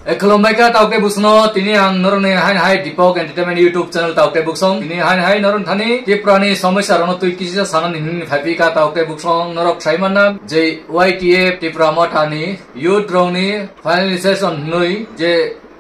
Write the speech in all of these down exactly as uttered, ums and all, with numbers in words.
E, khulumbai kha tauk tei buksongno, tini ang norokni hain hai Deepak Entertainment YouTube channel tauk tei buksong. Tini hain hai norok thani Tripura ni somosya rokno twi kisa sanani hinwi phaiphika tauk tei buksong norok sai manna je Y T F Tripura Motha ni youth rokni final session hinwi je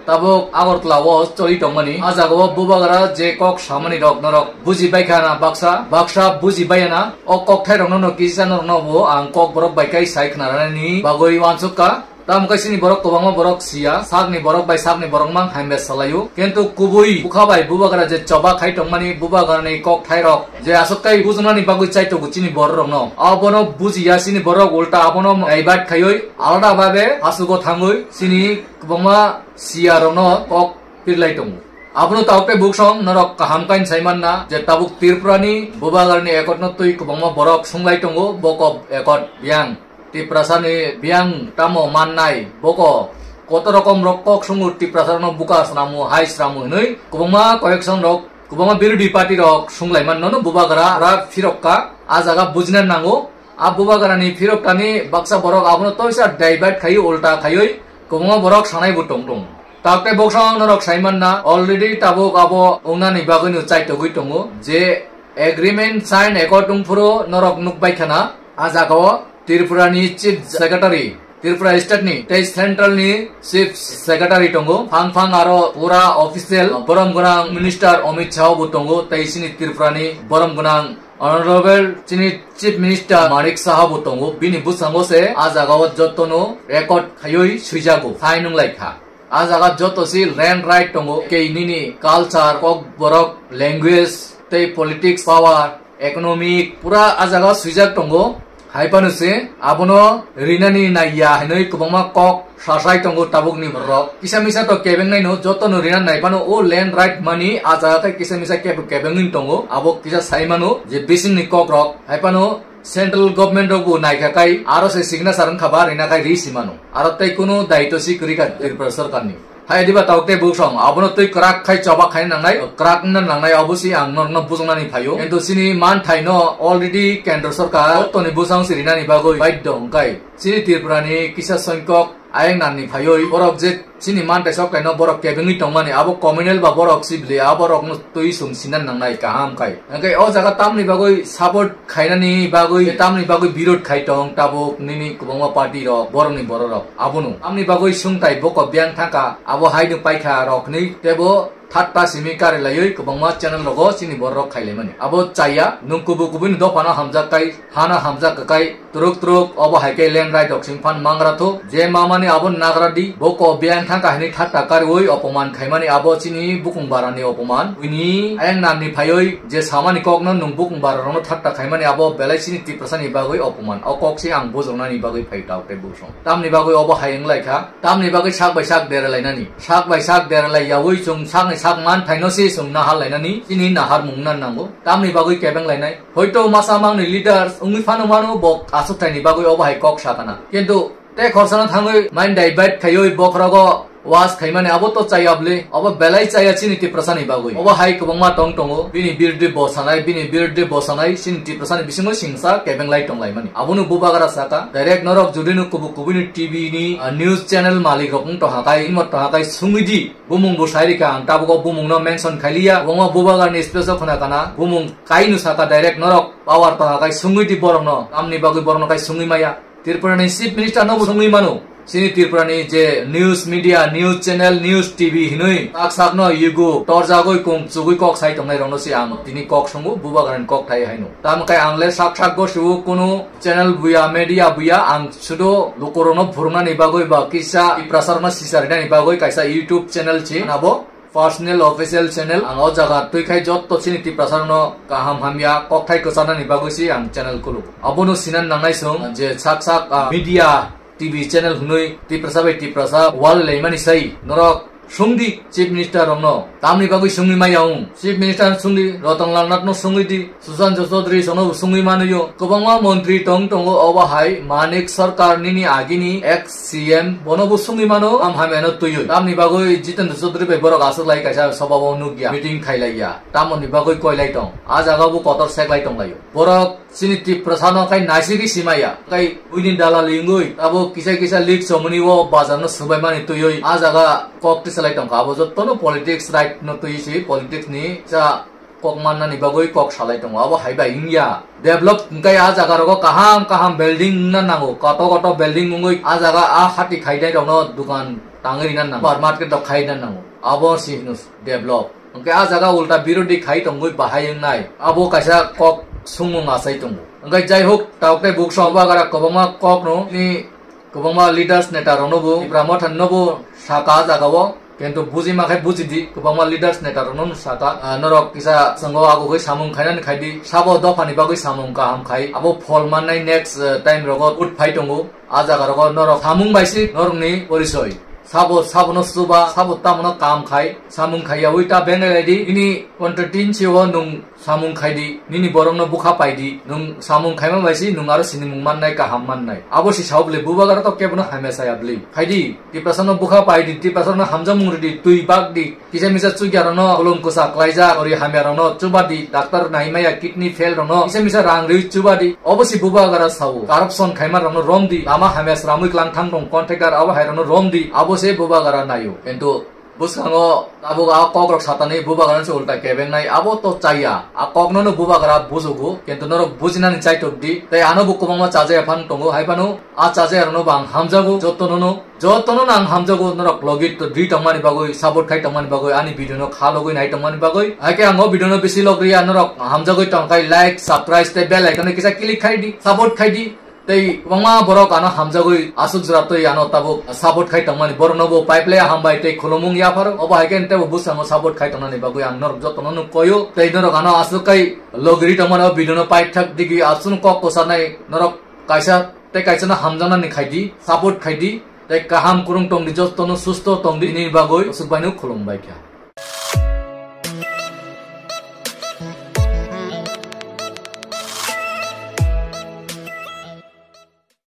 tabuk Agartala o choli tongmani. A jaga o bubagra je kok samani rok norok buji bai kha na baksa, baksa buji bai na. O kokthai rokno no kisa norokno bo ang kok borok bai kai sai khna rani bagwi wansuk kha. Tamo khe chini borok kwbangma borok siya, sakni borok bai sakni borok mang hamya salaio. Kintu kubui bukha bai bubagra je choba khai tongmani bubagrani kok thairok je aswk kai bujnani bagwi chaitogo chini bororokno. Abono bujiya chini borok ulta abono divert khaioi alada babe hasugo thangoi chini kwbangma siyarokno kok pirlai tongo. Abono tauk tei buksong norok kaham kain sai manna je tabuk Tripurani bubagrani ekotno twi kwbangma borok sunglai tongo boko ekot biyang. Tiprasani biyang tamo mannai boko koto rokom rok kok sungo Tiprasarokno buka swnamo hai swnamo hinwi kwbangma koyekson rok kwbangma birodhi party rok sunglai manno no bubagra ra phirokka a jaga bujina nango. A bubagrani phiroktani baksa borok abono toisa divert khaiwi ulta khaiwi kwbangma borok sanai bo tong tong. Tauk tei boksong norok sai manna already tabuk abo wngnani bagwi no chaitogwi tongo je agreement sign accord wngphuru norok nukbai khana a jaga o Tripura ni Chief Secretary, Tripura State ni tei Central ni Chief Secretary tongo. Phang phang aro pura official borom gwnang Minister Amit Shah bo tongo tei chini Tripura ni borom gwnang Honorable chini Chief Minister Manik Saha bo tongo. Bini bwskango se a jaga o jotono record khaiwi swijago, sign wng lai kha. A jaga joto si land right tongo, kei nini culture, kok borok, language, tei politics, power, economic, pura a jaga swijak tongo. Hai phano se abono rinani naiya hinwi kwbangma kok sasai tongo tabukni borok. Kisa misa to kebeng naino, jotono rina nai phano o land right mani a jaga khe kisa misa kebo kebengwi tongo. Abo kisa sai mano je bisingni kok rok. Hai phano Central government rok bo naikha kai, aro se signature wngkha ba rina kai ri si mano. Aro tei kunu daito si kwrwi kha Tripura sorkar ni. Hai diba tauk tei buksong, abono twi kwrak khai choba khai nangnai, kwrak wngna nangnai, obo si ang norokno bujoknani phaio. Kintu chini manthai no already kendro sorkar toni bwsang si rinani bagwi baidho wngkai. Chini Tripura ni kisa songkok ayang nanni phaioi, borok je chini manthai sok kaino borok kebengwi tongmani, abo communal ba borok si bwle, a borokno twi sung sinan nangnai kaham kai. Hwnkhe o jaga tamni bagwi support khainani bagwi, tamni bagwi birod khai tong tabuk nini kwbangma party rok, borokni borok rok. Abono tamni bagwi sungtai boko biyang thangkha, abo hai no paikha rok hinwi tebo thatta simi kari laiwi kwbangma channel rogo chini borok rok khailaimani. Abo chaya, nwng kubu kubuni dophano hamjak kai, hana hamjak kai, Turuk turuk obo hai khe land right rok sing phan mangra thu, je mamani abo nagra di, bo ko biyang thangkha hinwi thatta karwi opoman khaimani abo chini bukung barani opoman. Buini ayang nanni phaiwi je samani kokno nwng bukung bara rokno thatta khaimani abo belai chini Tiprasani bagwi opoman. O kok se ang bujoknani bagwi phai tao tei bujong. Tamni bagwi obo hai wng lai kha, tamni bagwi sak bai sak dera lainani. Sak bai sak dera lai yaui chwng sakni sak man phaino se chwng nahar lainani, chini nahar mung nan nango. Tamni bagwi kebeng lainai. Hoito masa mangni leaders wngwi phano mano bo aswk thaini bagwi obo hai kok sakana. Kintu tei khorsano thangwi mind divert khaiwi bokhorogo was khaimani abo to chaya bwle, obo belai chaya chini Tiprasani bagwi. Obo hai kwbangma tong tongo, bini biruddhe bo sanai, bini biruddhe bo sanai, chini Tiprasani bisingo singsa kebeng lai tong laimani. Abono bubagra saka, direct norok judino kubuk kubuni T V ni, ah, news channel malik rok wng tongha kai, imo tongha kai sungwi di. Bumung bo sai rikha, ang tabuk o bumung no mention khailiya. Omo bubagarni space o khna kana. Bumung kaino saka direct norok power tongha kai sungwi di borok no. Tamni bagwi borok no kai sungwi maya. Tripura ni Chief Minister no bo sungwi mano. Chini Tripura ni je news media, news channel, news T V hinwi sak sak no yugo torjagwi kung chugwi kok sai tongnai rok no se ang tini kok sungo bubagarni kok thai haino. Tamo kai ang le sak sak go sugo kunu channel buya, media buya, ang sudo lukurokno phurungnani bagwi ba kisa Tiprasarokno sicharinani bagwi kaisa YouTube channel chi nabo personal official channel. Ang o jaga twi khai jotto chini Tiprasarokno kaham hamya kokthai kwcharnani bagwi si ang channel khulugo. Abono sinan nangnai chwng je sak sak, ah, media T V channel hwnwi Tiprasa bai Tiprasa wal laimani sai norok sungdi Chief Minister rokno. Tamni bagwi sungwi maya wng? Chief Minister sungdi, Ratan Lal Nath no sungwi di, Sushant Chaudhary rokno bo sungwi manwi o. Kwbangma montri tong tongo obo hai Manik Sarkar nini agini ex C M bono bo sungwi mano, am hamya no twiwi. Tamni bagwi Jitendra Chaudhary bai borok aswk lai kaisa sobha o nukya, meeting khailaiya. Tamoni bagwi koilai tong. A jaga bo kotor seklai tonglaio. Borok Chini Tiprasa no kai naisigi simaya. Kai buini dalali wngwi abo kisa kisa leak chomoni o bazar no swbaimani twiwi a jaga kok tisalai tongkha. Abo jotto no politics right no twi si politics ni cha kok mannani bagwi kok salai tongo. Abo hai bai wngya. Develop hwnkhe a jaga rogo kaham kaham building wngna nango. Koto koto building wngwi a jaga a hati khainai rokno dukan tangwi rina nango. Supermarket rok khaina nango. Abo si hino develop. Hwnkhe a jaga ulta birodhi khai tongwi bahai wngnai. Abo kaisa kok sungmung achai tongo. Hwnkhe jai hok, tabuk tei buk song bagara kwbangma kok no ni kwbangma leaders neta rok no bo Tipra Motha no bo saka a jaga o. Kintu buji ma khai buji di, kwbangma leaders neta rok no saka. Ah, norok kisa swngo ago khe samung khainani khai di. Sabo dopha ni bagwi samung kaham khai. Abo phol mannai next, eh, time rogo ut phai tongo. A jaga rogo norok samung bai si norok ni porichoi. Sabo, sabo no chuba, sabo tamo no kam khai, samung khai yawi ta benglai di. Ini constituency o nung samung khai di, nini borok no bukha pai di, nung samung khaima bai si nung aro sinimung mannai kaham mannai. Abo si sao bwle bubagra to kebo no hamya saya bwle. Khai di, Tiprasa no bukha pai di, Tiprasa no hamjakmung ri di, twi bak di, kisa misa chukya rok no kolom kwsa klaijak, ori hamya rok no chuba di, doctor nai maya kidney fail rok no kisa misa rang ri chuba di. Obo si bubagra sao, corruption khaima rok no rom di, lama hamya sramwi klang thang tong contractor abo hai rok no rom di, abo se bubagra naio. Kintu bwskango tabuk a kok rok satani bubagra se ulta kebengnai, abo to chaya. A kok no no bubagra bujugo, kintu norok bujinani chaitok di. Tei ano bo kwbangma chajaya phano tongo, hai phano a chajaya rok no bo ang hamjago, joto no no. Jotono no ang hamjago, norok logi to dui tongmani bagwi, support khai tongmani bagwi, ani video no kha logwi nai tongmani bagwi. Hai khe ang o video no bisi log riya, norok hamjagwi tong khai like, subscribe tei bell icon no kisa click khai di, support khai di. Tei kwbangma borok ano hamjagwi aswk jora twi ano tabuk support khai tongmani, borok no bo pipe le hambai tei khulumung yapharo. Obo hai khe tebo bwskango support khai tongnani bagwi ang norok jotono no koyo. Tei norok ano aswk khai logiri tongmani o video no paithak digi aswk kok kwsanai norok kaisa tei kaisa no hamjaknani khai di, support khai di, tei kaham kwrwng tong di, jotono susto tong di, nini bagwi aswk bai no khulum bai kha.